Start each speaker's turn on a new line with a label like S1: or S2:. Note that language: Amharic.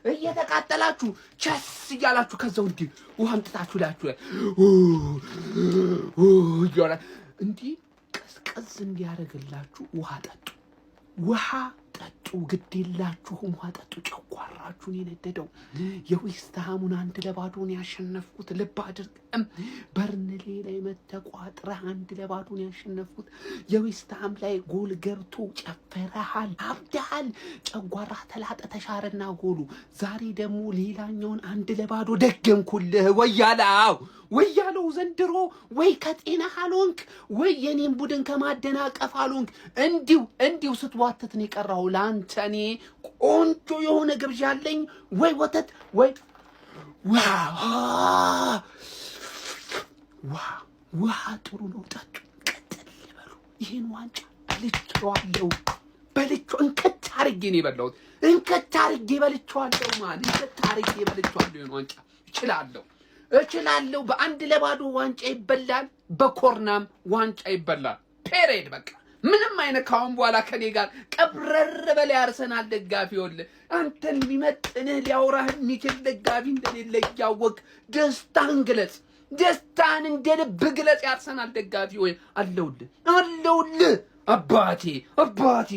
S1: እየተቃጠላችሁ ቸስ እያላችሁ ከዛው እንዲህ ውሃ አምጥታችሁ ላችሁ ላይ እያላ እንዲህ ቀዝቀዝ እንዲያደርግላችሁ ውሃ ጠጡ። ውሃ ጠጡ፣ ግድ የላችሁም። ውሃ ጠጡ። ጨጓራችሁን የነደደው የዌስትሃሙን 1-0ን ያሸነፍኩት ልብ አድርግም። በርንሌ ላይ መተቋጥረህ 1-0ን ያሸነፍኩት የዌስትሃም ላይ ጎል ገብቶ ጨፍረሃል፣ አብደሃል። ጨጓራህ ተላጠ፣ ተሻረና ጎሉ። ዛሬ ደግሞ ሌላኛውን 1-0 ደገምኩልህ። ወያላው ወያለው ዘንድሮ ወይ ከጤና አልሆንክ ወይ የኔን ቡድን ከማደናቀፍ አልሆንክ። እንዲሁ እንዲሁ ስትዋትት ነው የቀረኸው። ለአንተ እኔ ቆንጆ የሆነ ግብዣ አለኝ። ወይ ወተት ወይ ውሃ። ውሃ ውሃ ጥሩ ነው፣ ጠጡ፣ ቀጥል በሉ። ይህን ዋንጫ በልቼዋለሁ፣ በልቼው እንከት አድርጌ ነው የበላሁት። እንከት አድርጌ በልቼዋለሁ። ማን እንከት አድርጌ በልቼዋለሁ። ይህን ዋንጫ እችላለሁ እችላለሁ። በ1-0 ዋንጫ ይበላል፣ በኮርናም ዋንጫ ይበላል። Period በቃ ምንም አይነት ካሁን በኋላ ከኔ ጋር ቀብረር በላይ አርሰናል ደጋፊ ይኸውልህ፣ አንተን የሚመጥንህ ሊያወራህ የሚችል ደጋፊ እንደሌለ እያወቅ ደስታን ግለጽ፣ ደስታን እንደ ልብ ግለጽ። የአርሰናል ደጋፊ ወይ አለሁልህ፣ አለሁልህ አባቴ አባቴ።